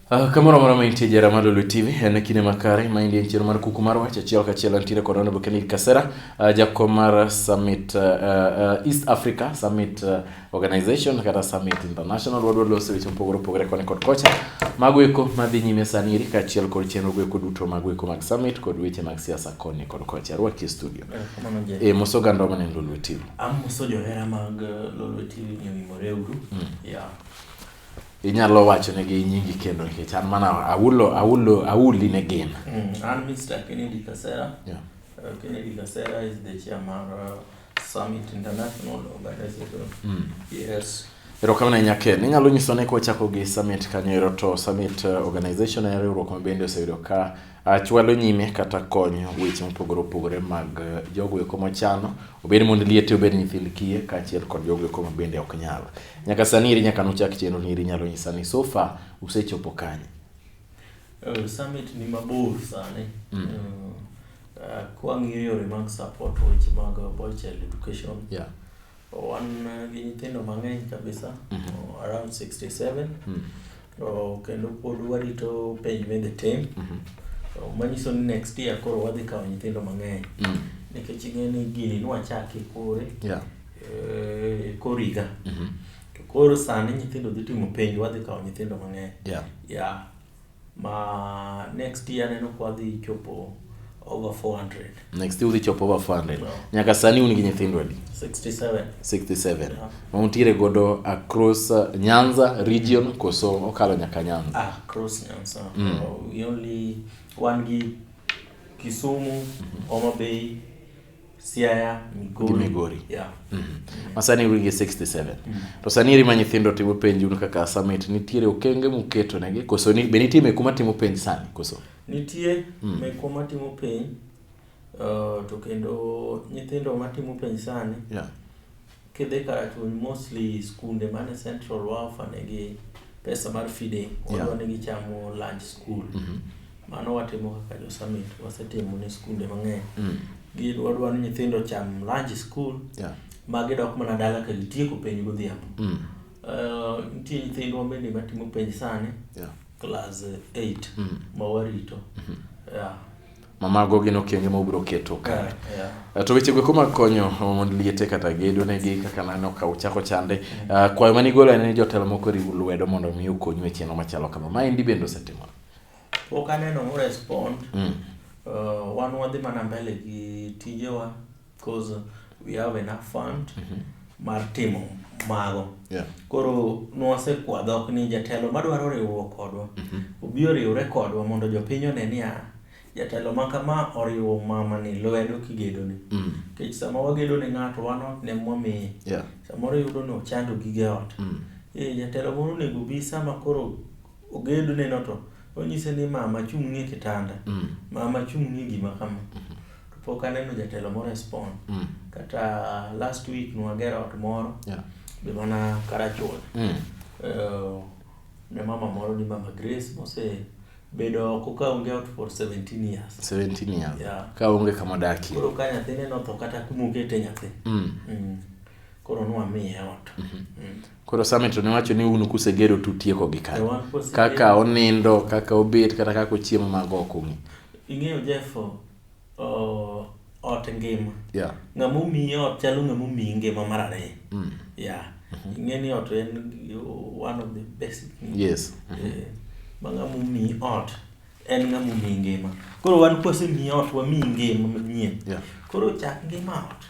Kamoro amora ma intie jara mar Lolwe TV, en kinde makare ma indie chenro mar kuku mar wach achiel kachiel antiere kod Honorable Kennedy Kasera, jakom mar Summit East Africa Summit Organization kata Summit International. Wadwa loso weche mopogore opogore koni kod kocha mago eko madhi nyime sani eri kaachiel kod chenro go eko duto mago eko mag Summit kod weche mag siasa koni kod kocha. Arwaki e studio. Erokamano Jeff. E, mos oganda maneno Lolwe TV. Amoso johera mag Lolwe TV ni oimore uru. Yeah. Inyalo wacho negi nyingi kendo nikech an mana awulo awulo awuli ne gin. An Mr. Kennedy Kasera. Yeah. Kennedy Kasera is the chairman Summit International Organization. Yes. Erokamano ahinya Ken. Inyalo nyiso ne kwachako gi Summit kanyo ero to Summit Organization en riwruok ma bende oseyudo ka chwalo nyime kata konyo weche mopogore opogore mag jogo eko mochano, obed mond liete, obed nyithind kiye, kaachiel kod jogo eko ma bende ok nyal. Nyaka sani eri nyaka nuchak chenro ni eri inyalo nyisa ni so far usechopo kanye? Summit ni mabor sani. Kwang'iyo yore mag support weche mag boy child education. Wan gi nyithindo mang'eny kabisa, around 67. Kendo pod warito penj midhi tim. Manyiso ni next year koro wadhi kawo nyithindo mang'eny. Nikech ing'e ni gini nwachake kore, kor higa. To koro sani nyithindo dhi timo penj, wadhi kawo nyithindo mang'eny. Yeah. Ma next year aneno ka wadhi chopo over 400. Next year udhi chopo over 400. No. Nyaka sani un gi nyithindo adi? 67. 67. Yeah. Ma untiere godo across Nyanza region koso okalo nyaka Nyanza? Across Nyanza. We only wan gi Kisumu, Homa Bay, Siaya, Migori. Gi Migori. Yeah. Ma sani un gi 67. To sani eri ma nyithindo timo penj un kaka Summit nitiere okenge muketo negi koso ni be nitie meku matimo penj sani koso? Nitie mekwa matimo penj, to kendo nyithindo matimo penj sani kidhi Karachuonyo mostly skunde mane Central wa offer negi pesa mar feeding. Wadwa ni gichamo lunch school. Mano watimo kaka jo Summit, wasetimo ne skunde mang'eny. Gin wadwa ni nyithindo ocham lunch school ma gidok mana dala ka gitieko penj godhiambo. Nitie nyithindwa bende matimo penj sani class 8 ma warito. Yeah. Ma mago gin okenge ma ubiro keto kare. Yeah. To weche go eko mag konyo mond liete kata gedo negi kaka nano ka uchako chande. Kwayo mane igolo en ni jotelo moko riw lwedo mondo mi okonyu e chenro machalo kama. Maendi bende osetimore. Pok aneno mo respond. Wan wadhi mana mbele gi tijewa cause we have enough fund mar timo mago. Koro nwasekwa dhok ni jatelo madwaro riwruok kodwa obi oriwre kodwa mondo jopiny one niya jatelo ma kama oriwo mama ni lwedo kigedone. Nikech sama wagedo ne ng'ato wan ot ne mwamiye. Samoro iyudo ni ochando gige ot. Jatelo moro onego obi sama koro ogedo neno to onyise ni mama chung' e kitanda. Mama chung' e gima kama. To pok aneno jatelo mo respond. Kata last week nwagero ot moro. Be mana Karachuonyo. Ne mama moro ni Mama Grace mose bedo oko ka onge ot for 17 years. 17 years. Yeah. Ka onge kama odakie. Koro ka nyathine notho kata kumokete nyathi. Koro nwamiye ot. Koro Summit to newacho ni un kusegero tutieko gi kanyo. Wan kwasegero. Kaka onindo, kaka obet, kata kaka ochiemo mago ok ung'i. Ing'eyo Jeff, ot ngima. Ng'ama omiyi ot chalo ng'ama omiyi ngima mar ariyo. Yeah. Ing'e ni ot en one of the basic needs. Ma ng'ama omiyi ot en ng'ama omiyi ngima. Koro wan kwasemiyi ot wamiyi ngima manyien. Koro chak ngima ot.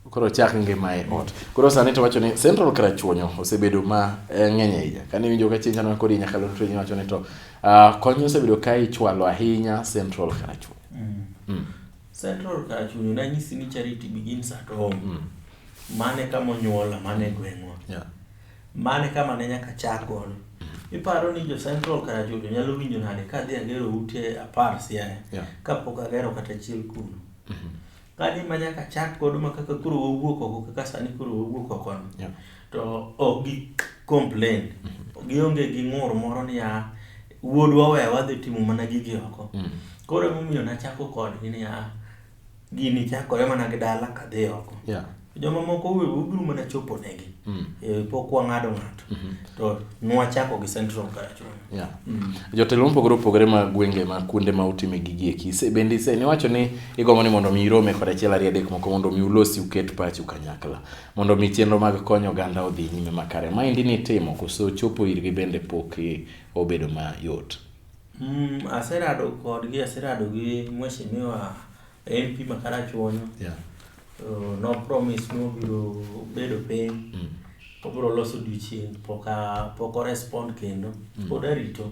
Koro chak ngima e ot. Koro sani to wacho ni Central Karachuonyo osebedo ma ng'eny ahinya. Kane iwinjo ka chieng' chano kodi nyaka londo to iwacho ni to kony osebedo ka ichwalo ahinya Central Karachuonyo. Central Karachuonyo nanyisi ni charity begins at home. Mane kama onyuola, mane gweng'wa. Mane kama ne nyaka chak godo. Iparo ni jo Central Karachuonyo nyalo winjo nade ka adhi agero ute 10 Siaya kapok agero kata achiel kuno. Kanyo ema nyaka chak godo ma kaka koro wawuok oko kaka sani koro wawuok oko ni. To ok gi complain. Gionge gi ng'ur moro niya wuodwa oweya wadhi timo mana gigi oko. Koro emomiyo nachako kodgi niya gini chakore mana gi dala kadhi oko. Jomamoko we ubiro mana chopo negi. Pok wang'ado ng'ato. To nwachako gi Central Karachuonyo. Yeah. Jotelo mopogore opogore mag gwenge ma kuonde ma utime gigi eki bende niwacho ni igombo ni mondo mi irome kod achiel ariyo adek moko mondo mi ulosi uket pachu kanyakla mondo mi chenro mag konyo oganda odhi nyime makare. Maendi nitimo koso chopo irgi bende pok obedo mayot? Aserado kodgi, aserado gi mheshimiwa MP ma Karachuonyo. Yeah. No promise ni obiro bedo piny. Obiro loso odiochieng' pok o respond kendo. Pod arito.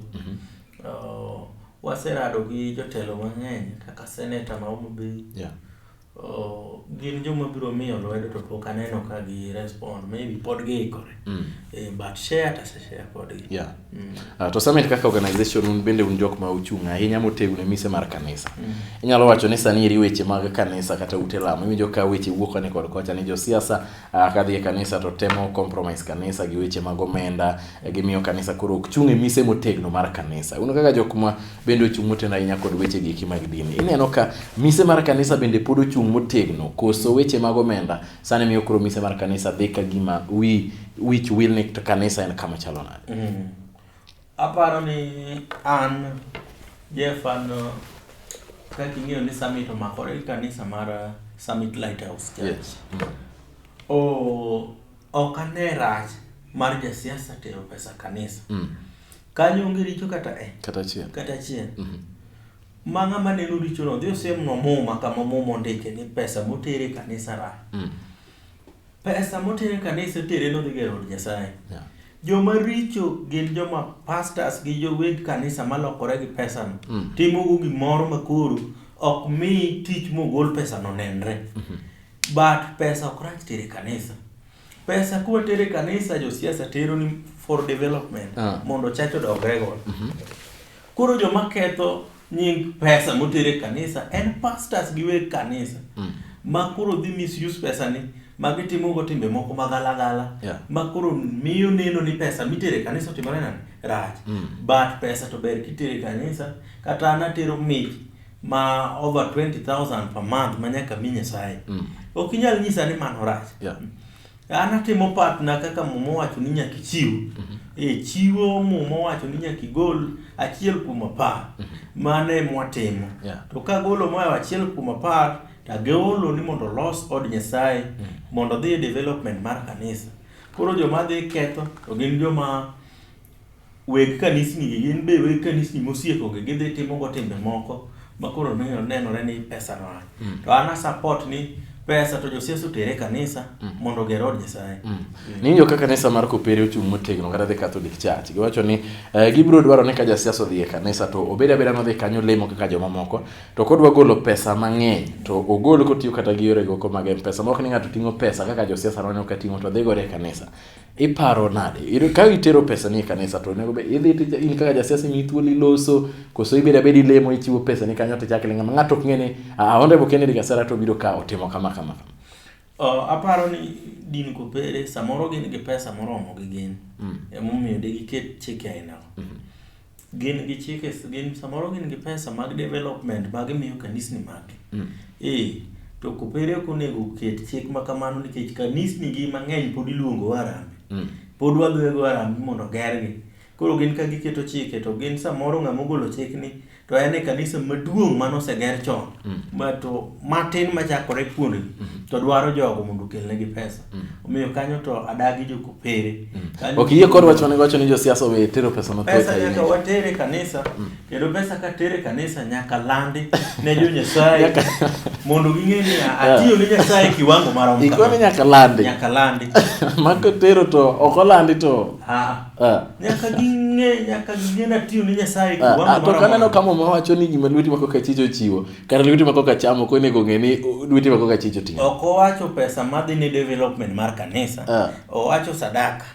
Waserado gi jotelo mang'eny kaka senator ma Homa Bay. Yeah. Gin joma biro miyo lwedo to pok aneno ka gi respond. Maybe pod giikore. But share to aseshare kodgi. Yeah. To Summit kaka organization un bende un jok ma ochung' ahinya motegno e mise mar kanisa. Inyalo wacho ni sani eri weche mag kanisa kata ute lamo iwinjo ka weche wuok koni kod kocha ni josiasa kadhi e kanisa to temo compromise kanisa gi weche mag omenda, gimiyo kanisa koro ok chung' e mise motegno mar kanisa. Un kaka jok ma bende ochung' motegno ahinya kod weche gi eki mag dini, ineno ka mise mar kanisa bende pod ochung' motegno koso weche mag omenda sani miyo koro mise mar kanisa dhi ka gima wich wil ni to kanisa en kama chalo nade? Aparo ni an Jeff an kaka ing'eyo ni Summit omakore gi kanisa mar Summit Lighthouse Church. Yes. Ok ane rach mar jasiasa tero pesa kanisa. Kanyo onge richo kata Kata achiel. Kata achiel. Ma ng'ama neno richono dhi osiemnwa muma kama muma ondike ni pesa motere kanisa rach. Pesa motere kanisa itere nodhi gero od Nyasaye. Yeah. Joma richo gin joma pastors gi joweg kanisa malokore gi pesano. Timogo gimoro ma koro ok mi tich mogol pesano nenre. But pesa ok rach tere kanisa. Pesa kwa tere kanisa josiasa tero ni for development mondo church odongre godo. Koro joma ketho nying pesa motere kanisa en pastors gi weg kanisa. Ma koro dhi misuse pesa ni ma gitimo go timbe moko magalagala. Yeah. Ma koro miyo neno ni pesa mitere kanisa otimore nade? Rach. But pesa to ber kitere kanisa kata an atero mich ma over 20,000 per month ma nyaka mi Nyasaye. Ok inyal nyisa ni mano rach. Yeah. An atimo part na kaka muma owacho ni nyaka ichiw. Chiwo muma owacho ni nyaka igol 1 kuom 10. Mano ema watimo. Yeah. To kagolo mohewo 1 kuom 10 to agolo ni mondo olos od Nyasaye mondo odhi e development mar kanisa. Koro joma dhi ketho to gin joma weg kanisni gi gin be weg kanisni mosieko gi gidhi timo go timbe moko ma koro nenore ni pesa no rach. To an a support ni pesa to josiasa otere kanisa mondo oger od Nyasaye. Niwinjo ka kanisa mar Kopere ochung' motegno kata The Catholic Church. Giwacho ni gibiro dwaro ni ka jasiasa odhi e kanisa to obed abeda nodhi kanyo lemo kaka jomamoko to kodwa golo pesa mang'eny to ogol kotiyo kata gi yore goko mag M-Pesa mok ni ng'ato ting'o pesa kaka josiasa waneno ka ting'o to dhi godo e kanisa. Iparo nade? Ka itero pesa ni e kanisa to onego bed idhi in kaka jasiasa imiyi thuolo iloso koso ibedo abeda ilemo ichiwo pesa ni kanyo to ichako iling' ng'ato ok ng'e ni Honorable Kennedy Kasera to obiro ka otimo kama kama kama. Aparo ni din Kopere samoro gin gi pesa moromo gi gin. Emomiyo de giket chike aina go. Gin gi chike gin samoro gin gi pesa mag development ma gimiyo kanisni mag gi. To Kopere ok onego ket chik ma kamano nikech kanisni gi mang'eny pod iluongo harambee. Pod wadhi go harambee mondo ogergi. Koro gin ka giketo chike to gin samoro ng'ama ogolo chik ni to en e kanisa maduong' manoseger chon. Ma to matin machakore kuondgi to dwaro jogo mondo okelnegi pesa. Omiyo kanyo to adagi jo Kopere. Ok iyie kod wach mane giwacho ni josiasa owe tero pesa mathoth Pesa ahinya. nyaka water e kanisa kendo pesa kater e kanisa nyaka landi ne jo Nyasaye mondo ging'e ni atiyo ne Nyasaye kiwango marom Ikone kama. nyaka landi. Nyaka landi. Ma kotero to ok olandi to Nyaka ging'e ni atiyo ne Nyasaye kiwango To marom kaneno kama. ka muma wacho ni gima lweti ma koka chich ochiwo kata lweti ma koka chamo ok onego ng'e ni lweti ma koka chich oting'o. Ok owacho pesa madhi ne development mar kanisa. Owacho sadaka.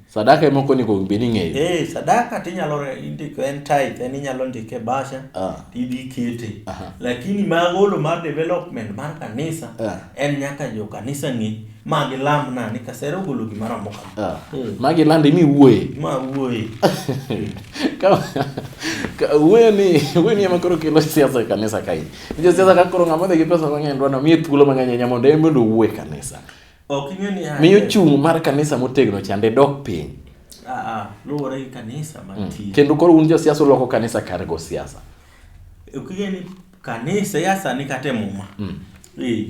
Sadaka ema ok onego bed ni ing'eyo. Sadaka tinyalo indiko en tithe en inyalo ndike e bahasha tidhi ikete. Lakini magolo mar development mar kanisa en nyaka jo kanisa ng'e. Ma gilamna ni Kasera ogolo gima romo kama. Magi landi mi wuoye. Ma wuoye. Ka wuoyo ni ema koro kelo siasa e kanisa kae. Nikech siasa ka koro ng'ama odhi gi pesa mang'eny dwaro miye thuolo mang'eny ahinya mondo en bende owuo e kanisa. Ok ing'e ni Miyo chung' mar kanisa motegno chande dok piny. Luwore gi kanisa mantie. Kendo koro un josiasa uloko kanisa kar go siasa. Ok ing'e ni kanisa siasa ni kata e muma.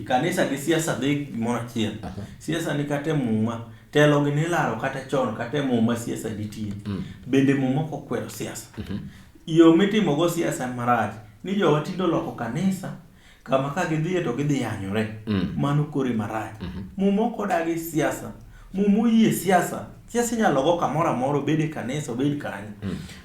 Kanisa gi siasa dhi gimoro achiel. Siasa ni kata e muma. Telo gi nilaro kata chon kata e muma siasa nitie. Bende muma ok okwero siasa. Yo mitimo go siasa marach ni jowa tinde oloko kanisa kama ka gidhiye to gidhi yanyore. Mano kore marach. Muma ok odagi siasa. Muma oyie siasa. Siasa inyalo go kamoro amora, obed e kanisa, obed kanye.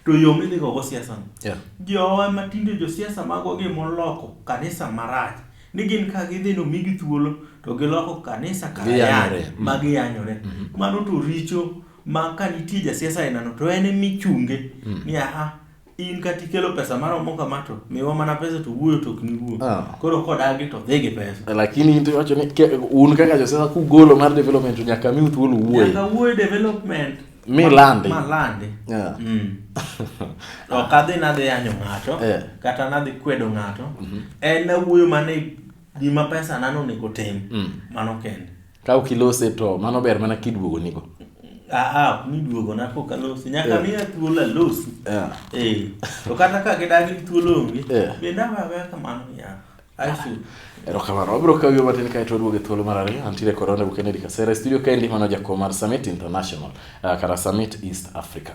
To yo midhi go go siasa no. Jowa matinde josiasa magwa gi moloko kanisa marach. Ni gin ka gidhi no migi thuolo to giloko kanisa kar Giyanyore. ayany ma giyanyore. Mano to richo ma ka nitie jasiasa ainano to en emichunge ni aha in kata ikelo pesa maromo kama to miwa mana pesa to wuoyo to ok niwuo. Koro kodagi to dhi gi pesa. Lakini in to iwacho ni un kaka josiasa kugolo mar development to nyaka miu thuolo wuoye. Nyaka wuoye development. Mi landi. Ma landi. Ok adhi nadhi yanyo ng'ato, kata nadhi kwedo ng'ato. En awuoyo mana e gima pesa nano onego tim. Mano kende. Ka ok ilose to mano ber mana kiduogo nigo. Ok ni duogo na pok alosi. Nyaka miya thuolo alosi. To kata ka gidagi thuolo onge, bende aweyo aweya kamano niya. Aisu. Erokamano. Wabiro kawo yo matin kaeto waduogo e thuolo mar ariyo. Antiere kod Honorable Kennedy Kasera e studio kaendi mano jakom mar Summit International kata Summit East Africa.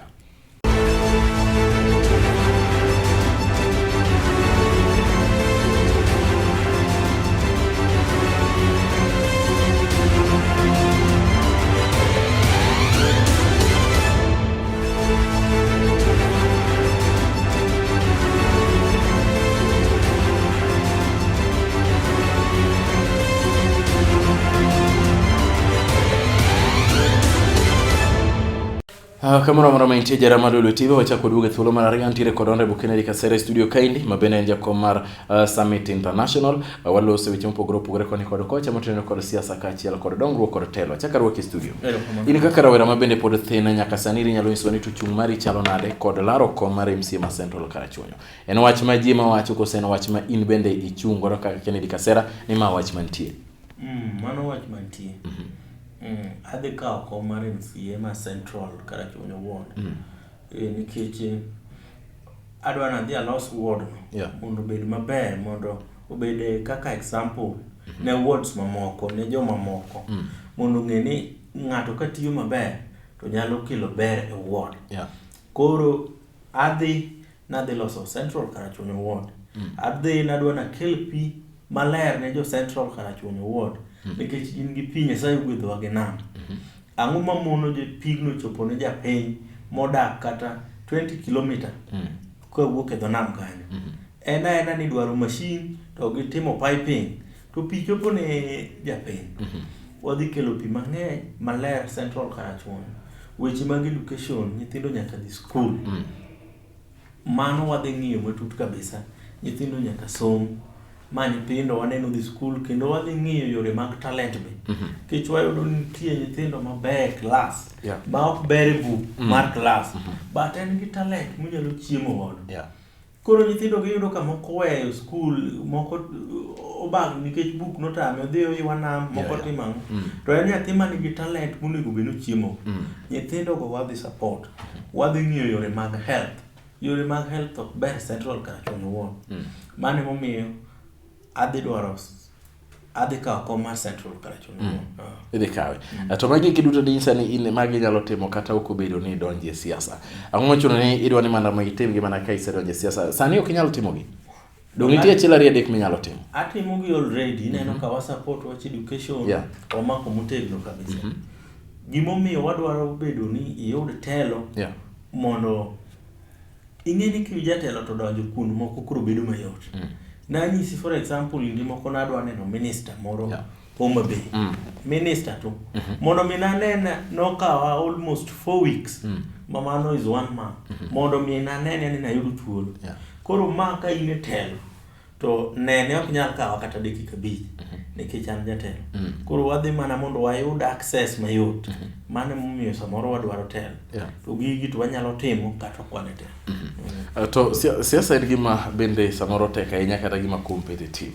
Kamoro amora ma intie jara mar Lolwe TV wachako waduogo e thuolo mar ariyo antiere kod Honorable Kennedy Kasera e studio kaendi ma bende en jakom mar Summit International. Waloso weche mopogore opogore koni kod kocha motenore kod siasa kaachiel kod dongruok kod telo. Achako arwaki e studio. In kaka rawera ma bende pod thin nyaka sani inyalo nyisowa ni to chung' mari chalo nade kod laro kom mar MCA ma Central Karachuonyo. En wach ma ji mawacho koso en wach ma in bende ichung' godo kaka Kennedy Kasera ni ma wach mantie? Mano wach mantie. Adhi kawo kom mar MCA ma Central Karachuonyo ward. Nikech adwa nadhi alos ward no mondo obed maber, mondo obed kaka example ne wards mamoko, ne jomamoko. Mondo ong'e ni ng'ato katiyo maber to nyalo kelo ber e ward. Koro adhi nadhi loso Central Karachuonyo ward. Adhi nadwa nakel pi maler ne jo Central Karachuonyo ward. Nikech gin gi pi Nyasaye ogwedhowa gi nam. Ang'o mamono pigno chopo ne japiny modak kata 20 kilometer kawuok e dho nam kanyo. En aena ni dwaro machine to gitimo piping to pi chopo ne japiny. Wadhi kelo pi mang'eny maler Central Karachuonyo. Weche mag education, nyithindo nyaka dhi skul. Mano wadhi ng'iyo matut kabisa. Nyithindo nyaka som. Ma nyithindo waneno dhi skul kendo wadhi ng'iyo yore mag talent be. Nikech wayudo ni nitie nyithindo maber e klas ma ok ber e buk mar klas but en gi talent monyalo chiemo godo. Koro nyithindo giyudo ka moko weyo skul, moko obag nikech buk notame, odhi oywa nam, moko timo ang'o. To en nyathi manigi talent monego bed ni ochiemo. Nyithindo go wadhi support. Wadhi ng'iyo yore mag health. Yore mag health ok ber Central Karachuonyo ward. Mano emomiyo adhi dwaro adhi kawo kom mar Central Karachuonyo ward. Idhi kawe. To magi eki duto dinyisa ni in magi inyalo timo kata ok obedo ni idonjo e siasa. Ang'o mochuno ni idwa ni mondo itimgi mana ka isedonjo e siasa? Sani ok inyal timogi. Dong' nitie achiel ariyo adek minyalo timo. Atimo gi already, ineno ka wa support wach education, wamako motegno kabisa. Gimomiyo wadwaro bedo ni iyud telo mondo ing'e ni ki jatelo to donjo kuond moko koro bedo mayot. Nanyisi for example kinde moko nadwa neno minister moro Homa Bay. Minister to. Mondo mi nanene nokawa almost 4 weeks. Ma mano is 1 month. Mondo mi nanene ni nayud thuolo. Koro ma ka in e telo To nene ok nyal kawa kata dakika 5 nikech an jatelo. Koro wadhi mana mondo wayud access mayot. Mano emomiyo samoro wadwaro telo. To gigi to wanyalo timo kata ok wan e telo. To siasa en gima bende samoro tek ahinya kata gima competitive.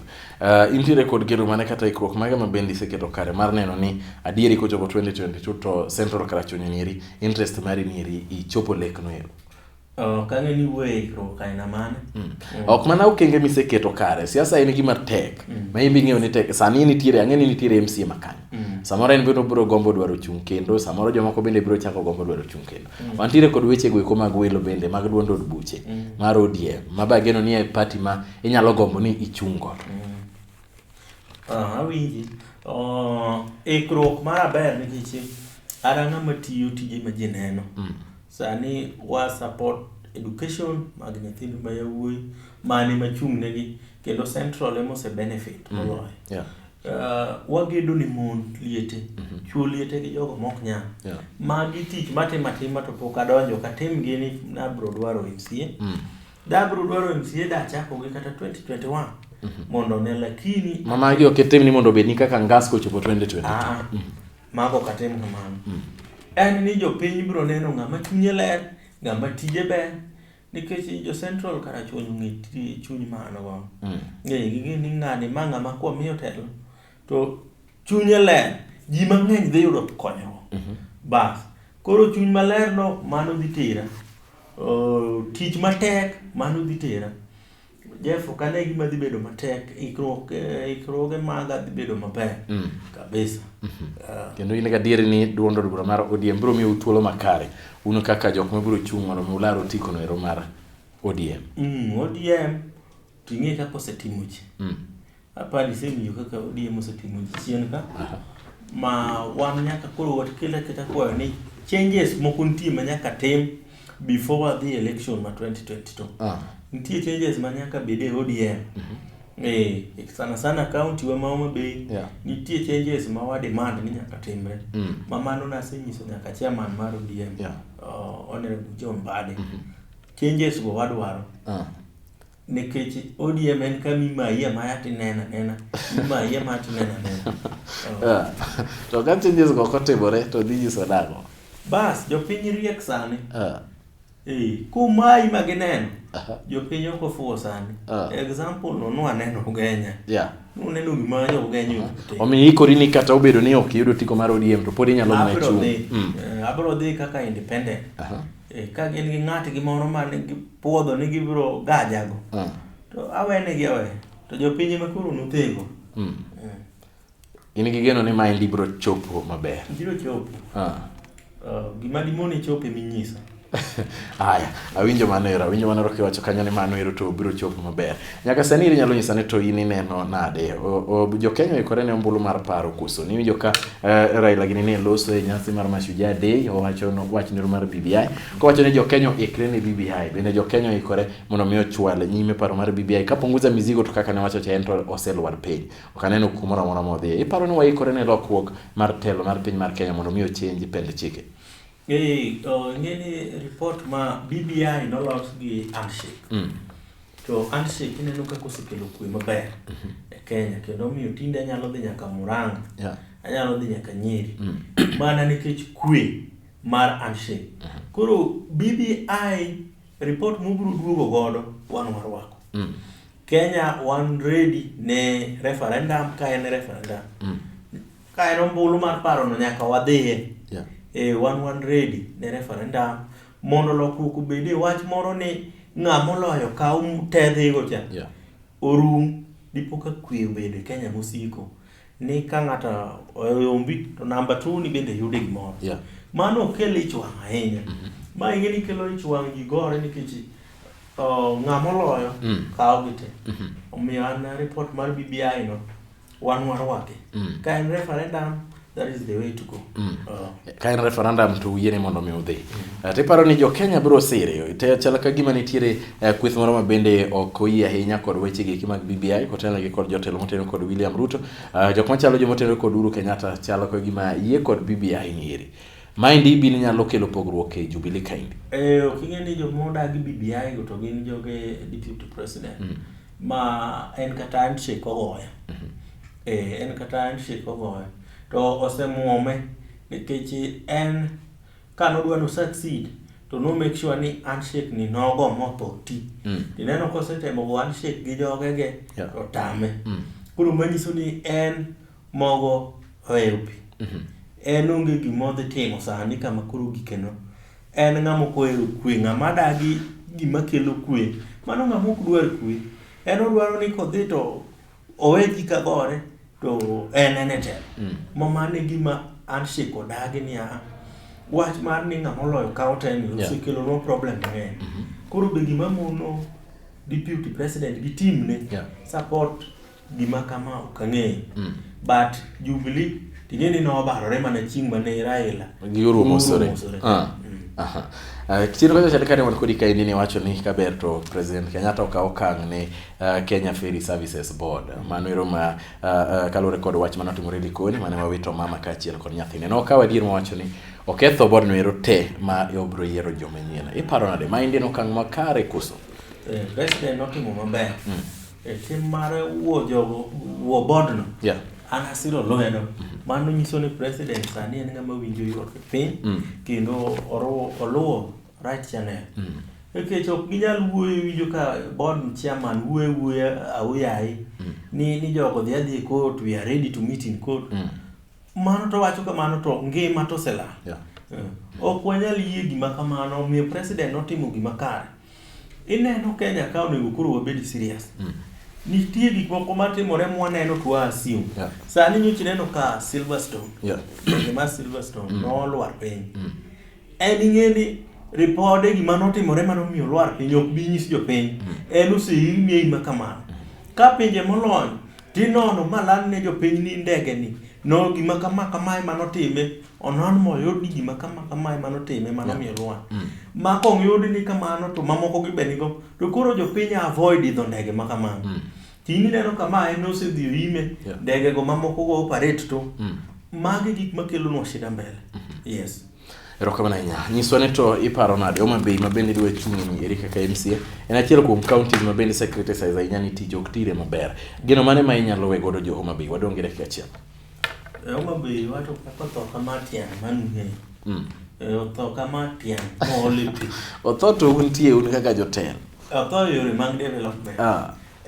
Intiere kod geno mane kata ikruok mage ma bende iseketo kare mar neno ni adieri kochopo 2022 to Central Karachuonyo nieri interest mari nieri ichopo lek no ero? Ok ang'e ni wuoyo e ikruok aina mane. Ok mana okenge miseketo kare, siasa en gima tek. Ma in be ing'eyo ni tek. Sani nitiere, ang'e ni nitiere MCA ma kanyo. Samoro en bende obiro gombo dwaro chung' kendo, samoro jomoko bende biro chako gombo dwaro chung' kendo. Wantiere kod weche go eko mag welo bende mag duond od buche mar ODM, ma be ageno ni e party ma inyalo gombo ni ichung' godo. Awinji. Ikruok mara ber nikech an ang'ama tiyo tije ma ji neno. Sani wa support education mag nyithindo ma yawuoyi mane machung' negi kendo Central ema ose benefit moloyo. Wagedo ne mon liete, chuo liete gi jogo mok nyal. Magi tich matimo atima to pok adonjo katim gi ni nabro dwaro MCA. Dabro dwaro MCA dachako gi kata 2021 mondo ne lakini Ma magi ok itim ni mondo obed ni kaka ngas kochopo 2022. Mago ok atim kamano. En ni jopiny biro neno ng'ama chunye ler, ng'ama tije ber, nikech jo Central Karachuonyo ong'e chuny ma an go. Ging'e ni ng'ani ma ng'ama kwamiyo telo to chunye ler, ji mang'eny dhi yudo konyruok. Bas, koro chuny maler no mano dhi tera. Tich matek mano dhi tera. Jeff, ok ane gima dhi bedo matek, ikruoge maga dhi bedo maber. Kabisa. Kendo in gadier ni duond od bura mar ODM biro miyou thuolo makare un kaka jok mabiro chung' mondo mi ular otiko no ero mar ODM. ODM ting'e kaka osetimo ji. Apani isewinjo kaka ODM osetimo ji chien ka. Ma wan nyaka koro wakel aketa kwayo ni changes moko nitie ma nyaka tim before wadhi election ma 2022. Nitie changes ma nyaka bed e ODM. Sana sana county wa ma Homa Bay, nitie changes ma wa demand ni nyaka timre. Ma mano nasenyiso nyaka chairman mar ODM, Honorable John Mbadi. Changes go wadwaro. Nikech ODM en kama imayi amaya tineno anena, imayi amaya tineno anena. To ka changes go ok otimore to dhi nyiso nang'o? Bas, jopiny riek sani. Kumayi ma gineno, jopiny ok ofuwo sani. Example no nwaneno Ugenya. Nuneno gima jo Ugenya otimo. Omiyo ikori ni kata obedo ni ok iyudo otiko mar ODM to pod inyalo mana chung'. Abiro dhi kaka independent. Ka gin gi ng'atgi moro ma nigi puodho ni gibiro gajago. To awenegi aweya. To jopiny ema koro nothego. In gi geno ni maendi biro chopo maber? Biro chopo. Gima dimoni chopo eminyisa. Aya, awinjo mano ero, awinjo mano ero kiwacho kanyo ni mano ero to biro chopo maber. Nyaka sani inyalo nyisa ni to in ineno nade? Jo Kenya oikore ne ombulu mar paro koso? Niwinjo ka Raila gini ne loso e nyasi mar Mashujaa Day, owacho no, wach nero mar BBI. Kowacho ni jo Kenya oikre ne BBI, bende jo Kenya oikore mondo mi ochwal nyime paro mar BBI. Ka punguza mizigo to kaka ne wacho cha en to oselwar piny. Ok aneno kumoro amora modhiye. Iparo ni waikore ne lokruok mar telo mar piny mar Kenya mondo mi ochenj pend chike? Ing'e ni report ma BBI nolos gi handshake. To handshake ineno kaka osekelo kwe maber e Kenya, kendo omiyo tinde anyalo dhi nyaka Murang'a, anyalo dhi nyaka Nyeri, mana nikech kwe mar handshake. Koro BBI report mobiro duogo godo wan warwako. Kenya wan ready ne referendum ka en referendum. Ka en ombulu mar paro no nyaka wadhiye. Wan ready ne referendum mondo lokruok obedie. Wach moro ni ng'ama oloyo kaw te dhigo cha. Orum dipo ka kwe obedo e Kenya mosiko. Ni ka ng'ato oyombi to namba 2 ni bende yude gimoro. Mano ok kel ich wang' ahinya. Ma ing'e ni kelo ich wang' ji gore nikech ng'ama oloyo kaw gi te. Omiyo an report mar BBI no wan warwake. Ka en referendum, that is the way to go. Ka en referendum to uyiene mondo mi udhi. Tiparo ni jo Kenya biro sire, te chal ka gima nitiere kweth moro ma bende ok oyie ahinya kod weche gi eki mag BBI kotenore gi kod jotelo motenore kod William Ruto. Jok machalo joma otenore kod Uhuru Kenyatta chalo ka gima yie kod BBI ni eri. Maendi bin nyalo kelo pogruok e Jubilee kaendi. Ok ing'e ni joma odagi BBI go to gin joge deputy president. Ma en kata handshake ogoyo. Eh, en kata handshake ogoyo. To osemuome nikech en ka nodwa no succeed to no make sure ni handshake ni nogo motho ti. Tineno kosetemo go handshake gi jogege to tame. Koro manyiso ni en mogo ohewo pi. En onge gima odhi timo sani kama koro gikeno. En ng'ama ok ohero kwe, ng'ama dagi gima kelo kwe. Mano ng'ama ok dwar kwe. En odwaro ni kodhi to owe ji ka gore to en en e telo. Ma mano e gima handshake odagi niya wach mar ni ng'ama oloyo kawo telo osekelonwa problem mang'eny. Koro be gima mono deputy president gi team ne support gima kama ok ang'eyo. But Jubilee ting'e ni nobarore mana chieng' mane Raila Giuru omosore. Omosore. Aha. Chien kocha chal kane wan kodi kaendi ni wacho ni kaber to President Kenyatta okaw okang' ne Kenya Ferry Services Board. Mano ero ma kaluwore kod wach mane otimore Likoni mane wawito mama kaachiel kod nyathine. Nokawo adier mowacho ni oketho board no ero te ma obiro yiero joma nyien. Iparo nade? Maendi en okang' makare koso? President notimo maber. E tim mar wuo jogo wuo board no. An asiro lwedo. Mano nyiso ni president sani en ng'ama winjo ywak e piny kendo oluwo right channel. Nikech ok ginyal wuoyo winjo ka board chairman wuoyo wuoya aoyaye ni jogo dhi adhi e court, we are ready to meet in court. Mano to wacho kamano to ngima to oselal. Ok wanyal yie gima kamano, omiyo president notimo gima kare. Ineno Kenya ka onego koro wabed serious. Nitie gik moko matimore mwaneno to wa assume. Sani nyocha ineno ka Silverstone. Ndege mar Silverstone nolwar piny. En ing'e ni ripode gima notimore manomiyo olwar piny ok bi nyis jopiny. En oseimi aima kamano. Ka pinje molony tinono maland ne jopiny ni ndege ni no gima kama kamae manotime onon moyud ni gima kama kamae manotime manomiyo olwar. Ma kong yud ni kamano to mamoko gi be nigo to koro jopiny avoid idho ndege ma kamano. Tini ineno kama en osedhi oime ndege go mamoko go operate to magi gik makelonwa shida mbele. Yes. Erokamano ahinya. Nyiswa ni to iparo nade Homa Bay ma bende idwa chung' ni eri kaka MCA en achiel kuom counties ma bende ose criticize ahinya ni tich ok tire maber. Geno mane ma inyalo we godo jo Homa Bay? Wadong' gi dakika achiel. Homa Bay wacho kaka otho kama tiang' mano ung'eyo. Otho kama tiang' mool e pi. Otho to untie un kaka jotelo. Otho e yore mag development.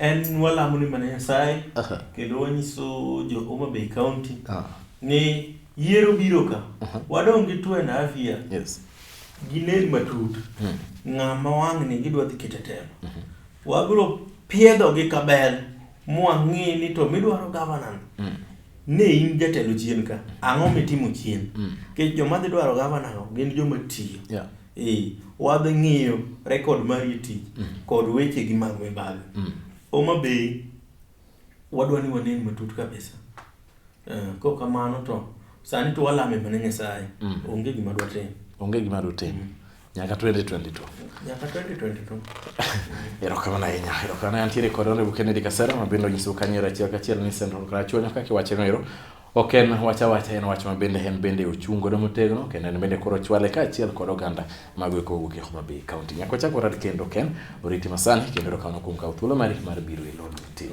En walamo ni mana Nyasaye kendo wanyiso jo Homa Bay County ni yiero biro ka. Wadong' gi 2.5 years. Ginen matut. Ng'ama wang'ni gidwa dhi keto e telo. Wabiro piedho gi kabel mwang'i ni to midwaro governor ne in jatelo chien ka. Ang'o mitimo chien? Nikech joma dhi dwaro governor go gin joma tiyo. Wadhi ng'iyo record mari e tich kod weche gi mag mibadhi. Homa Bay wadwa ni wanen matut kabisa. Kok kamano to sani to walame mana Nyasaye. Onge gima dwa tim. Onge gima dwa tim. Nyaka 2022. Nyaka 2022. Erokamano ahinya. Erokamano antiere kod Honorable Kennedy Kasera ma bende onyisou kanyo achiel kachiel ni Central Karachuonyo kaka iwache no ero. Ok en wach awacha, en wach ma bende en bende ochung' godo motegno kendo en bende koro chwale kaachiel kod oganda mago eko owuok e Homa Bay County. Nyaka wachak warad kendo Ken, oriti masani kendo erokamano kuom kawo thuolo mari mar biro e Lolwe TV.